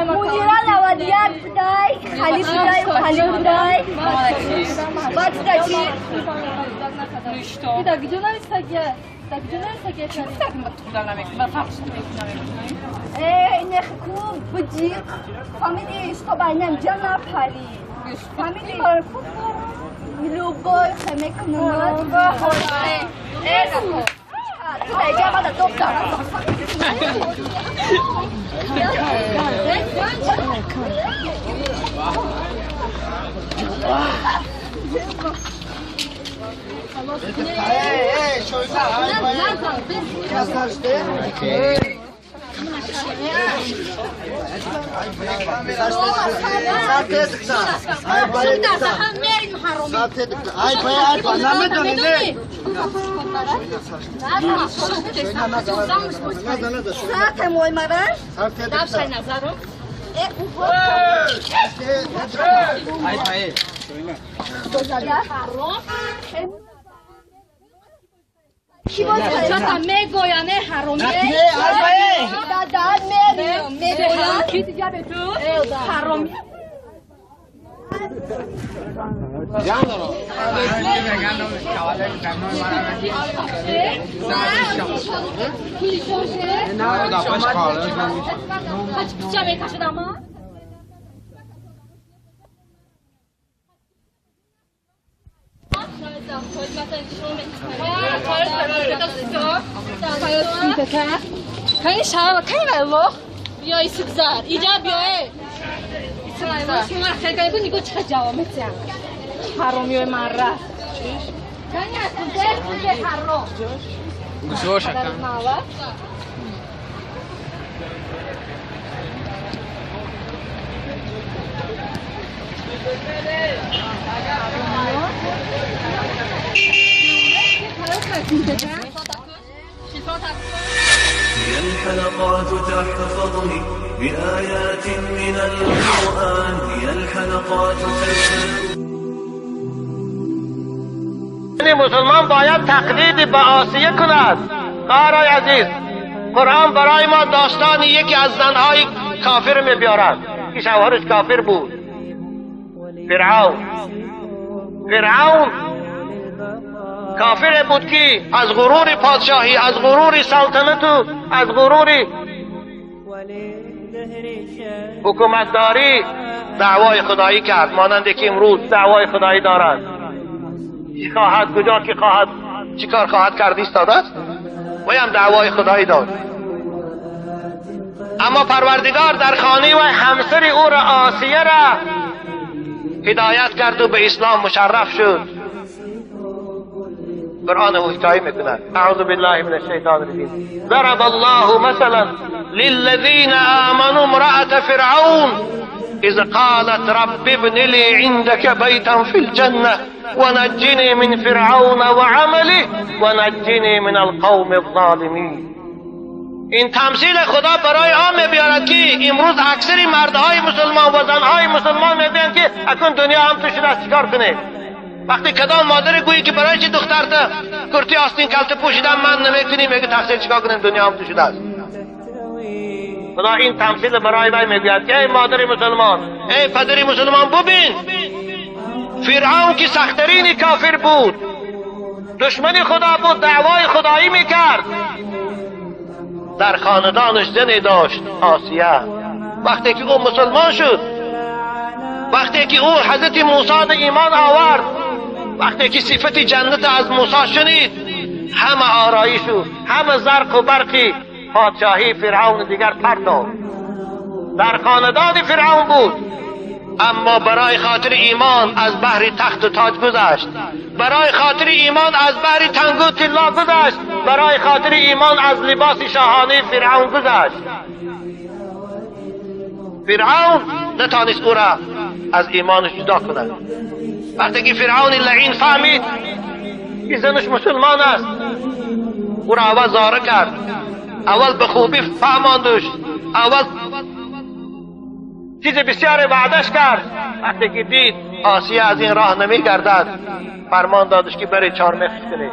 مدیران 91 بدای خالی بدای خالی بدای بعد چی؟ نخکو بدیق فهمیدی что байнам ҷана пали фаҳмиди любой хемекунад ту даҷа мада доктор هي الحلقات تحفظني بآيات من القرآن، هي الحلقات تحفظني. مسلمان باید تقلید به آسیه کند. خواهرای عزیز، قرآن برای ما داستان یکی از زنهای کافر می‌بیارد که شوهرش کافر بود، فرعون. فرعون کافر بود که از غرور پادشاهی، از غرور سلطنت و از غرور حکومتداری دعوای خدایی کرد، مانند که امروز دعوای خدایی دارد. چی خواهد، کجا که خواهد، چی کار خواهد کرد ایستاده است و هم دعوای خدایی داد. اما پروردگار در خانه و همسر او را آسیه را هدایت کرد و به اسلام مشرف شد. قرآن حکایت میکند. اعوذ بالله من الشیطان الرجیم. ضرب الله مثلا للذین آمنوا امرأة فرعون اذ قالت رب ابن لي عندك بيتا في الجنة ونجني من فرعون وعمله ونجني من القوم الظالمین. این تمثیل خدا برای آن میبیارد که امروز اکثر مردهای مسلمان و زنهای مسلمان میبینند که اکنون دنیا هم تو شده است، چیکار کنه؟ وقتی کدام مادر گویی که برای چی دخترت کرتی آستین کلته پوشیدن من نمیکنی، میگه تقصیر چیکار کنیم، دنیا هم تو شده است. خدا این تمثیل برای وی میگوید که ای مادر مسلمان، ای پدر مسلمان، ببین فرعون که سخترین کافر بود، دشمن خدا بود، دعوای خدایی میکرد، در خاندانش زنی داشت آسیه. وقتی که او مسلمان شد، وقتی که او حضرت موسی به ایمان آورد، وقتی که صفت جنت از موسی شنید، همه آرایش و همه زرق و برقی پادشاهی فرعون دیگر پرد. در خاندان فرعون بود، اما برای خاطر ایمان از بحر تخت و تاج گذشت، برای خاطر ایمان از بحر تنگ و طلا گذشت، برای خاطر ایمان از لباس شاهانه فرعون گذشت. فرعون نتانست او را از ایمانش جدا کند. وقتی که فرعون لعین فهمید که زنش مسلمان است، او را اول زاره کرد، اول به خوبی فهماندش، اول چیز بسیار وعدش کرد. وقتی که دید آسیه از این راه نمیگردد، فرمان دادش که بری چارمخ کنی.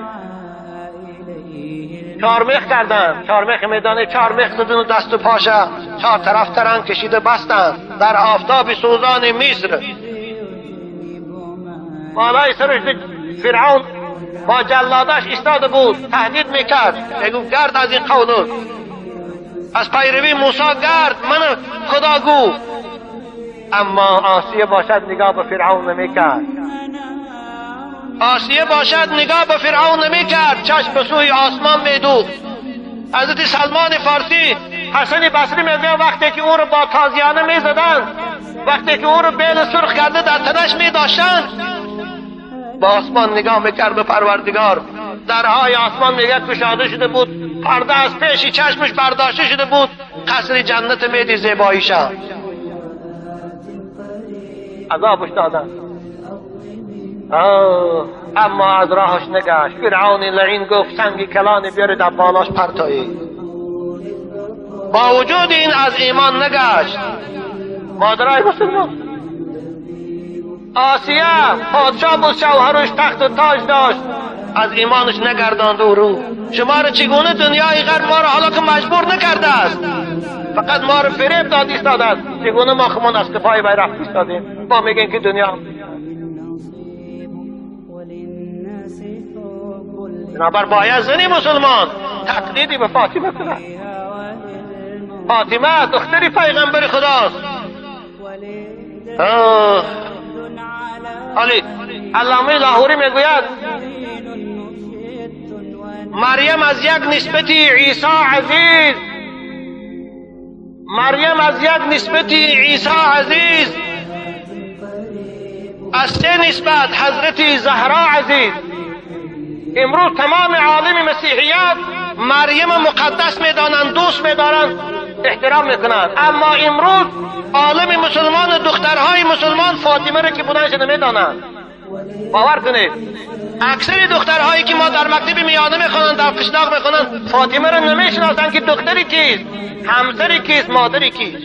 چارمخ کردن، چارمخ میدانه، چارمخ زدن و دست و پاشه چهار طرف ترن کشیده بستند در آفتاب سوزان مصر. بالای سرش فرعون با جلادش ایستاده بود، تهدید میکرد، میگفت گرد از این قولت، از پیروی موسی گرد، من خدا گو. اما آسیه باشد نگاه به فرعون نمیکرد، آسیه باشد نگاه به فرعون نمیکرد، چشم به سوی آسمان میدوخت. حضرت سلمان فارسی، حسن بصری میگوید وقتی که او رو با تازیانه میزدند، وقتی که او رو بیل سرخ کرده در تنش میداشتند، با آسمان نگاه میکرد به پروردگار. درهای آسمان میگه کشاده شده بود، پرده از پیش چشمش برداشته شده بود، قصر جنت میدی زیباییشه. عذابش دادن، اما از راهش نگشت. فرعون لعین گفت سنگ کلانی بیاری در بالاش پرتایی. با وجود این از ایمان نگشت. مادرای مسلمان، آسیه پادشاه بود، شوهرش تخت و تاج داشت، از ایمانش نگرداند او رو. شما رو چگونه دنیای غرب ما رو حالا که مجبور نکرده است، فقط ما رو فریب داد ایستاده است، چگونه ما خمان از کفای وی رفت ایستادیم؟ ما میگیم که دنیا. بنابر باید زنی مسلمان تقلیدی به فاطمه کند. فاطمه دختری پیغمبر خداست. حالی علامه لاهوری میگوید مریم از یک نسبتی عیسی عزیز، مریم از یک نسبتی عیسی عزیز، از سه نسبت حضرت زهرا عزیز. امروز تمام عالم مسیحیت مریم مقدس میدانند، دوست میدارند، احترام میکنند، اما امروز عالم مسلمان، دخترهای مسلمان فاطمه را که بودنش نمیدانند. باور کنید اکثر دخترهایی که ما در مکتب میانه میخوانند، در قشلاق میخوانند، فاطمه را نمیشناسند که دختری کیست، همسری کیست، مادری کیست.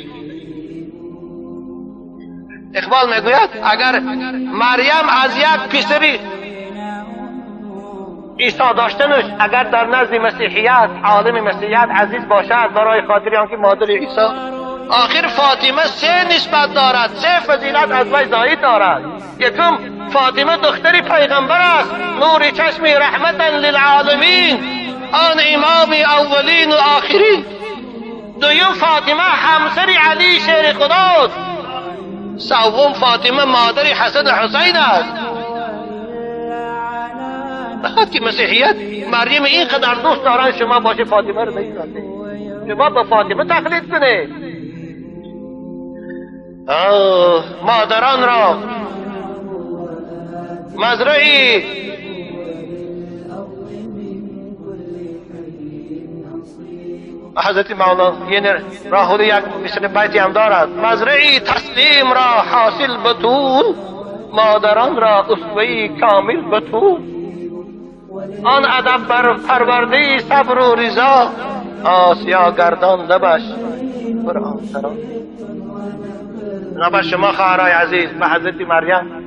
اقبال میگوید اگر مریم از یک پسری عیسی داشتنش اگر در نزد مسیحیت، عالم مسیحیت عزیز باشد برای خاطر آنکه مادر عیسی، آخر فاطمه سه نسبت دارد، سه فضیلت از وی زاید دارد. یکم، فاطمه دختر پیغمبر است، نور چشم رحمتا للعالمین، آن امام اولین و آخرین. دویم، فاطمه همسر علی شیر خداست. سوم، فاطمه مادر حسن و حسین است. نخواد که مسیحیت مریم اینقدر دوست دارن، شما باشه فاطمه رو نشناسید، شما با فاطمه تقلید کنید. مادران را مزرعی حضرت مولانا یعنی راهوی یک مثل بیتی هم دارد، مزرعی تسلیم را حاصل بطول، مادران را اسوه‌ای کامل بطول. آن ادب بر پرورده صبر و رضا، آسیا گردان لبش پر آن. بنابر شما خواهرای عزیز، به حضرت مریم،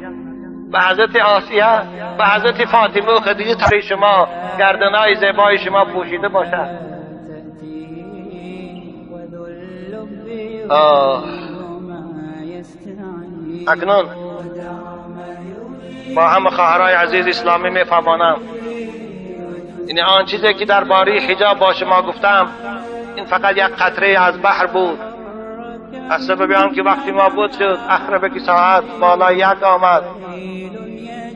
به حضرت آسیه، به حضرت فاطمه و خدیجه تری شما گردنای زیبای شما پوشیده باشد. اکنون با همه خواهرای عزیز اسلامی میفهمانم این آن چیزی که درباره حجاب با شما گفتم، این فقط یک قطره از بحر بود. از سبب آن که وقتی ما بود شد اخربه که ساعت بالای یک آمد.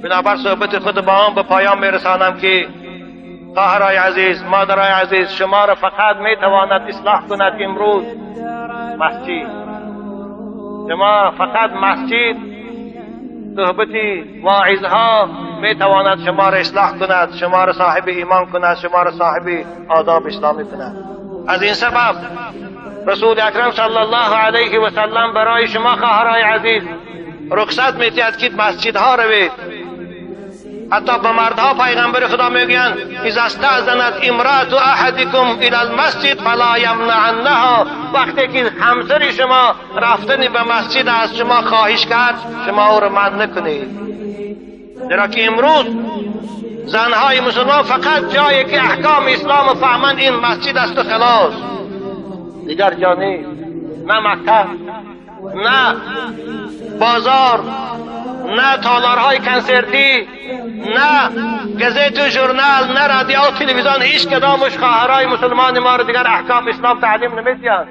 بنابر صحبت خود با آن به پایان میرسانم که خواهرای عزیز، مادرای عزیز، شما را فقط میتواند اصلاح کند امروز مسجد. شما فقط مسجد، صحبت واعظها میتواند شما را اصلاح کند، شما را صاحب ایمان کند، شما را صاحب آداب اسلامی کند. از این سبب رسول اکرم صلی الله علیه و سلم برای شما خواهرای عزیز رخصت میدهد که مسجدها روید. حتی به مردها پیغمبر خدا میگویند اذا استأذنت امرأة احدکم الی المسجد فلا یمنعنها. وقتی که همسر شما رفتن به مسجد از شما خواهش کرد، شما او را منع نکنید. زیرا که امروز زنهای مسلمان فقط جایی که احکام اسلام فهمند این مسجد است و خلاص، دیگر جا نیست. نه مکتب، نه بازار، نه تالارهای کنسرتی، نه گزت و ژورنال، نه رادیو و تلویزیون، هیچ کدامش خواهرای مسلمان ما رو دیگر احکام اسلام تعلیم نمیدن.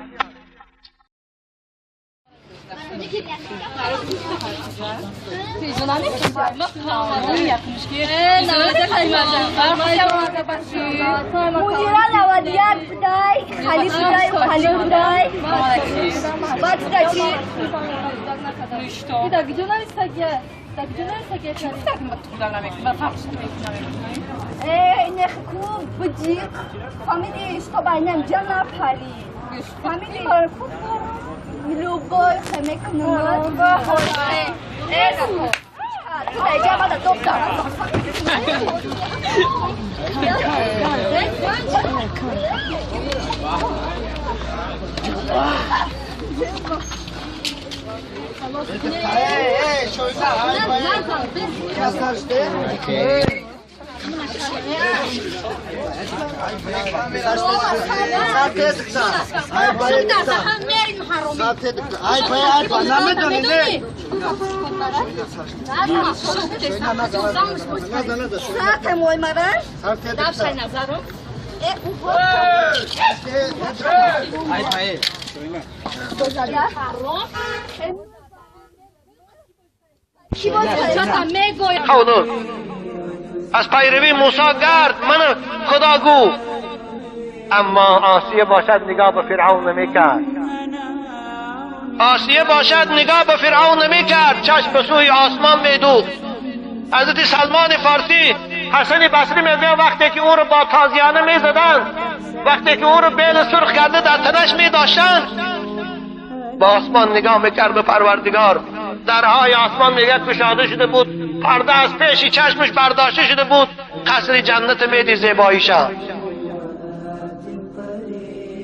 از پیروی موسی گرد من خدا گو. اما آسیه باشد نگاه به فرعون نمیکرد. آسیه باشد نگاه به فرعون نمیکرد، چشم به سوی آسمان میدوخت. حضرت سلمان فارسی، حسن بصری میگه وقتی که او رو با تازیانه میزدند، وقتی که او رو بیل سرخ کرده در تنش میداشتند، با آسمان نگاه میکرد به پروردگار. درهای آسمان میگه کشاده شده بود، پرده از پیش چشمش برداشته شده بود، قصر جنت میدی زیباییشا.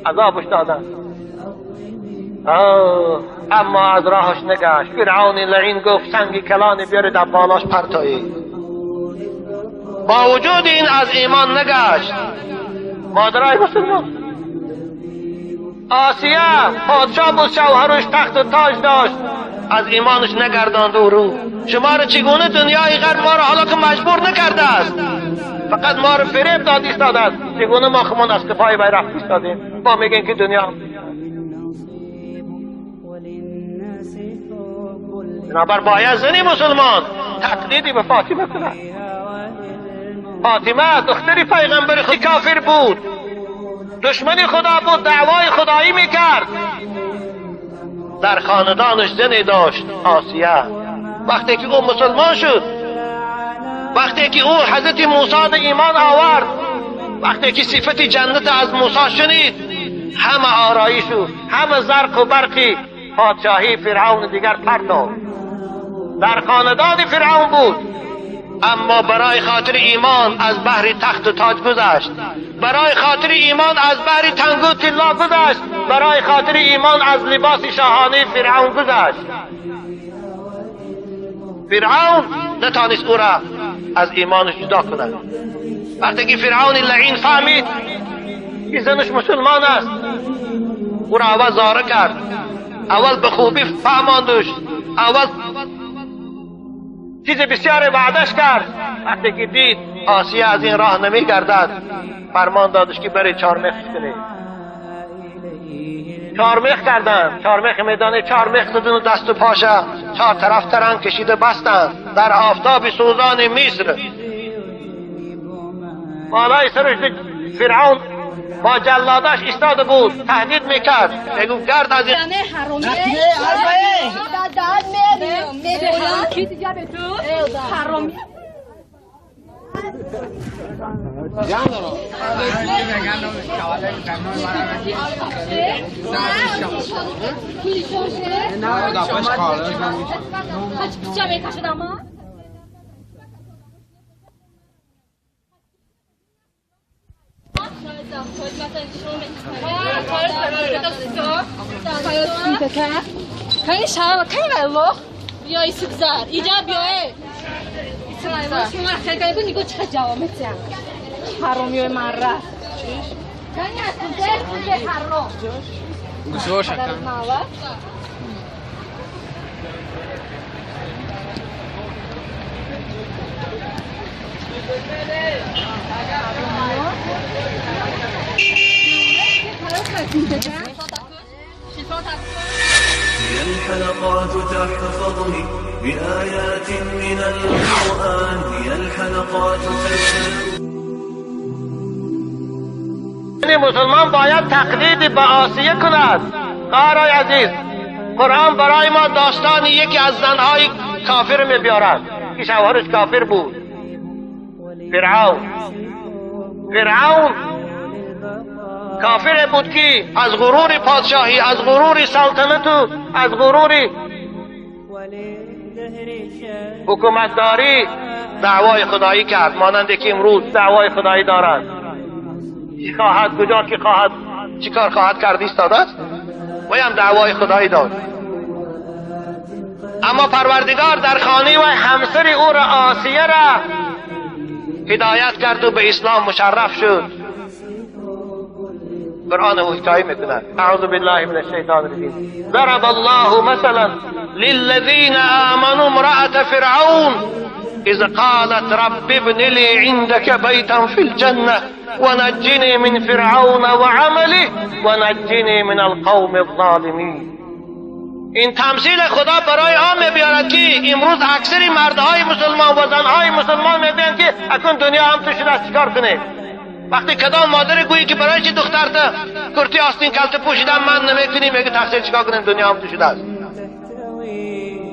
عذابش دادن، اما از راهش نگشت. فرعون لعین گفت سنگ کلانی بیاره در بالاش پرتایی. با وجود این از ایمان نگشت. مادرای مسلمان، آسیه پادشاه بود، شوهرش تخت و تاج داشت، از ایمانش نگرداند او رو. شما رو چگونه دنیای غرب ما رو حالا که مجبور نکرده است، فقط ما رو فریب داد ایستاده است، چگونه ما خمان از کفای بای رفت ایستادیم؟ ما میگیم که دنیا. بنابر باید زنی مسلمان تقلیدی به فاطمه کند. فاطمه دختری پیغمبر خود کافر بود، دشمن خدا بود، دعوای خدایی میکرد. در خاندانش زنی داشت، آسیه. وقتی که او مسلمان شد، وقتی که او حضرت موسی به ایمان آورد، وقتی که صفت جنت از موسی شنید، همه آرایش و همه زرق و برقی پادشاهی فرعون دیگر پرتاب. در خاندان فرعون بود، اما برای خاطر ایمان از بحر تخت و تاج گذشت، برای خاطر ایمان از بحر تنگ و طلا گذشت، برای خاطر ایمان از لباس شاهانه فرعون گذشت. فرعون نتانست او را از ایمانش جدا کند. وقتی که فرعون لعین فهمید که زنش مسلمان است، او را اول زاره کرد، اول به خوبی فهماندش، اول چیز بسیار وعدش کرد. وقتی که دید آسیه از این راه نمی گردد، فرمان دادش که بری چارمخ کنی. چارمخ کردن، چارمخ میدانه، چارمخ زدن و دست و پاشه چهار طرف ترنگ کشیده بستند در آفتاب سوزان مصر. بالای سرش فرعون با جلادش ایستاده بود، تهدید میکرد، میگفت گرد از این هي الحلقات تحفظني بآيات من القرآن، هي الحلقات تحفظني. مسلمان باید تقلید به آسیه کند. خواهرای عزیز، قرآن برای ما داستان یکی از زنهای کافر می‌بیارد که شوهرش کافر بود، فرعون. فرعون کافر بود که از غرور پادشاهی، از غرور سلطنت و از غرور حکومتداری دعوای خدایی کرد، مانند که امروز دعوای خدایی دارد. چی خواهد، کجا که خواهد، چی کار خواهد کرد ایستاده است و هم دعوای خدایی داد. اما پروردگار در خانه و همسر او را آسیه را هدایت کرد و به اسلام مشرف شد. قرآن او حکایه میکند. اعوذ بالله من الشیطان الرجیم. ضرب الله مثلا للذین آمنوا امرأة فرعون اذ قالت رب ابن لي عندك بيتا في الجنة ونجني من فرعون وعمله ونجني من القوم الظالمین. این تمثیل خدا برای آن می‌بیارد که امروز اکثر مردهای مسلمان و زنهای مسلمان می‌بینند که اکنون دنیا هم تو شده است، چیکار کنه؟ وقتی کدام مادر گویی که برای چی دخترت کرتی آستین کلته پوشیدن من نمی‌کنی، میگه تقصیر چیکار کنیم، دنیا هم تو شده است.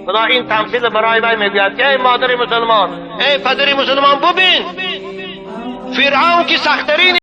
خدا این تمثیل برای وی میگوید که ای مادر مسلمان، ای پدر مسلمان، ببین فرعون که سخت‌ترین